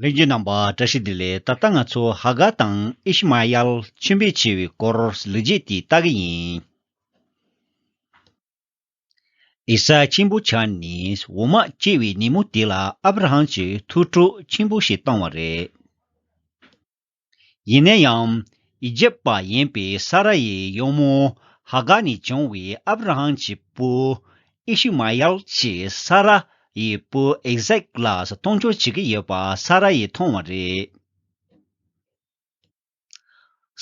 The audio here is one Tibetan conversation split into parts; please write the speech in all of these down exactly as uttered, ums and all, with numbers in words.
ལྷན་རྒྱས་རྣམ་པ་བཀྲ་ཤིས་བདེ་ལེགས། ད་ལྟ་ང་ཚོ་ཧ་ག་དང་ཨི་ཤི་མ་ཡལ་ཁྱིམ་པའི་ཆེ་བའི་སྐོར་ལེགས་སྐྱེས་དེ་ལྟ་གི་ཡིན། ཨི་སཱག་ཆེན་པོ་ཆགས་ནས་འོ་མ་སྐྱེ་བའི་ཉིན་མོ་དེ་ལ་ཨབ་ར་ཧམ་གྱིས་ཐུགས་སྤྲོ་ཆེན་པོ་ཞིག་བཏང་བ་རེད། ཡིན་ན་ཡང་། ཨི་ཇེབ་པ་ཡིན་པའི་ས་ར་ཡི་གཡོག་མོ་ཧ་ག་ནས་བྱུང་བའི་ཨབ་ར་ཧམ་གྱི་བུ་ཨི་ཤི་མ་ཡལ་གྱིས་ས་ར་ཡི་བུ་ཨི་ཟག་ལ་མཐོང་ཆུང་བྱེད་ཀྱི་ཡོད་པ་ས་ར་ཡིས་མཐོང་བ་རེད།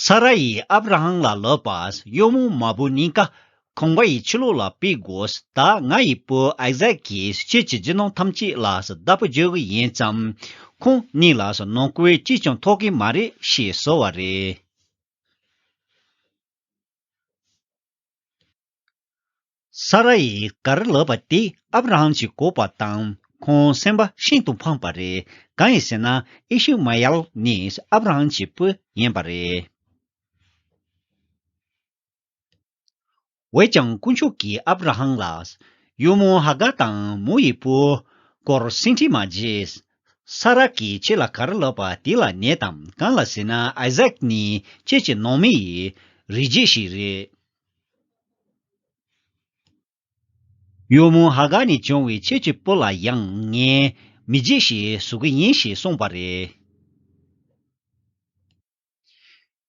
ས་ར་ཡིས་ཨབ་ར་ཧམ་ལ་ལབ་པ། གཡོག་མོ་མ་བུ་གཉིས་ཀ་ཁང་པ་ཡི་ཕྱི་ལོགས་ལ་ཕུད་དགོས། ད་ང་ཡི་བུ་ཨི་ཟག་གིས་ཁྱེད་ཀྱི་རྒྱུ་ནོར་ཐམས་ཅད་ལ་བདག་པོ་རྒྱག་གི་ཡིན་ཙང་། ཁོང་གཉིས་ལ་ནོར་སྐལ་གཅིག་ཀྱང་ཐོབ་ཀྱི་མ་རེད་ཞེས་ཟེར་བ་རེད། ས་ར་ཡིས་ག་རེ་ལབ་པ་དེ་ཨབ་ར་ཧམ་གྱིས་གོ་བ་དང་ཁོང་སེམས་པ་ཤིན་ཏུ་ཕངས་པ་རེད། གང་ཡིན་ཟེར་ན་ཨི་ཤི་མ་ཡལ་ནི་ཨབ་ར་ཧམ་གྱི་བུ་ཡིན་པ་རེད། འོན་ཀྱང་དཀོན་མཆོག་གིས་ཨབ་ར་ཧམ་ལ། གཡོག་མོ་ཧ་ག་དང་མོ་ཡི་བུ་སྐོར་ཟིན་བྲིས་མ་བྱེད། ས་ར་གིས་ཁྱེད་ལ་ག་རེ་ལབ་པ་དེ་ལ་ཉན་དང་། གང་ལ་ཟེར་ན་ཨི་ཟག་ནི་ཁྱེད་ཀྱི་ནང་མི་ཡི་རིགས་རྒྱུད་ཞིག་རེད། གཡོག་མོ་ཧ་ག་ནས་བྱུང་བའི་ཁྱེད་ཀྱི་བུ་ལ་ཡང་ངས་མི་རྒྱུད་ཞིག་བཟོ་གི་ཡིན་ཞེས་གསུངས་པ་རེད།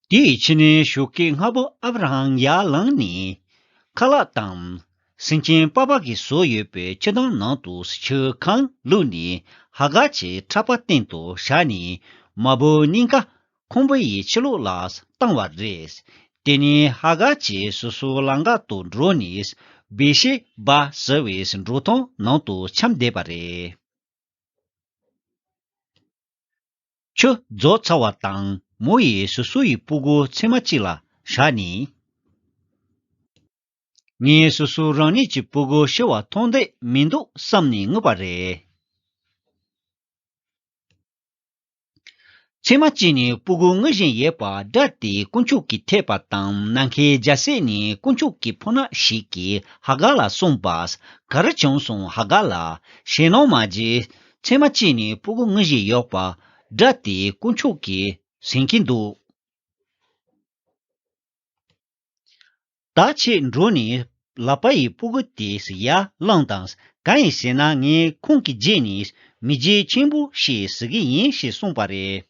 དེའི་ཕྱི་ནས་ཞོགས་ཀས་སྔ་པོ་ཨབ་ར་ཧམ་ཡར་ལངས་ནས། ཁ་ལག་དང་། སེམས་ཅན་པགས་པ་གིས་བཟོས་ཡོད་པའི་ཆུ་དྭངས་ནང་དུ་ཆུ་གང་བླུགས་ནས་ཧ་ག་གི་ཕྲག་པ་སྟེང་དུ་བཞག་ནས་མ་བུ་གཉིས་ཀ་ཁང་པ་ཡི་ཕྱི་ལོགས་ལ་བཏང་བ་རེད། དེ་ནས་ཧ་ག་གིས་སོ་སོའི་ལམ་ཁ་དུ་འགྲོ་ནས་བེར་ཤེ་བ་ཟེར་བའི་འབྲོག་ཐང་ནང་དུ་འཁྱམས་བསྡད་པ་རེད། ཆུ་རྫོགས་ཚར་བ་དང་མོ་ཡིས་སོ་སོ་ཡི་སྤུ་གུ་ཚེར་མ་གཅིག་ལ་བཞག་ནས། ངས་སོ་སོ་རང་ཉིད་ཀྱི་སྤུ་གུ་ཤི་བ་མཐོང་འདོད་མི་འདུག་བསམ་ནས་ངུས་པ་རེད། ཚེར་མ་གཅིག་ནས་སྤུ་གུ་ངུ་བཞིན་ཡོད་པ་སྒྲ་དེ་དཀོན་མཆོག་གིས་ཐོས་པ་དང་། ནམ་མཁའི་རྒྱལ་སྲིད་ནས་དཀོན་མཆོག་གི་ཕོ་ཉ་ཞིག་གིས་ཧ་ག་ལ་གསུངས་པ། ག་རེ་བྱུང་སོང་ཧ་ག་ལགས། ཞེད་སྣང་མ་བྱེད། ཚེར་མ་གཅིག་ནས་སྤུ་གུ་ངུ་བཞིན་ཡོད་པ་སྒྲ་དེ་དཀོན་མཆོག་གིས་ཟིན་གྱི་འདུག་ད་ཁྱེད་འགྲོ་ནས་ལག་པ་ཡི་སྤུ་གུ་དེ་ཡར་བླངས་དང་། གང་ཡིན་ཟེར་ན་ངས་ཁོང་གི་རྗེས་ནས་མི་རྒྱུད་ཆེན་པོ་ཞིག་བཟོ་གི་ཡིན་ཞེས་གསུངས་པ་རེད།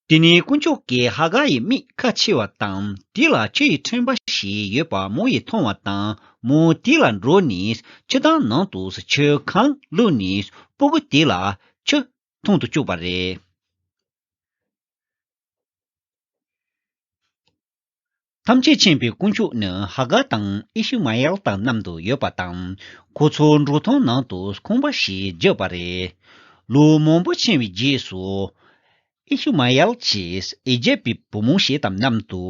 དེ་ནས་དཀོན་མཆོག་གིས་ཧ་ག་ཡི་མིག་ཁ་ཕྱེ་བ་དང་། དེ་ལ་ཆུ་ཡི་ཕྲེང་བ་ཞིག་ཡོད་པ་མོ་ཡིས་མཐོང་བ་དང་། མོ་དེ་ལ་འགྲོ་ནས་ཆུ་དྭངས་ནང་དུ་ཆུ་གང་བླུགས་ནས་སྤུ་གུ་དེ་ལ་ཆུ་འཐུང་དུ་བཅུག་པ་རེད། ཐམས་ཅད་མཁྱེན་པའི་དཀོན་མཆོག་ནི་ཧ་ག་དང་ཨི་ཤི་མ་ཡལ་དང་མཉམ་དུ་ཡོད་པ་དང་། ཁོ་ཚོ་འབྲོག་ཐང་ནང་དུ་ཁང་པ་ཞིག་བརྒྱབ་པ་རེད། ལོ་མང་པོ་ཕྱིན་པའི་རྗེས་སུ། ཨི་ཤི་མ་ཡལ་གྱིས་ཨི་ཇེབ་པའི་བུ་མོ་ཞིག་དང་མཉམ་དུ་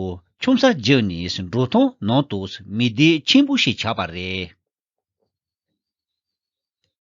ཁྱིམ་ས་བརྒྱབ་ནས་འབྲོག་ཐང་ནང་དུ་མི་སྡེ་ཆེན་པོ་ཞིག་ཆགས་པ་རེད།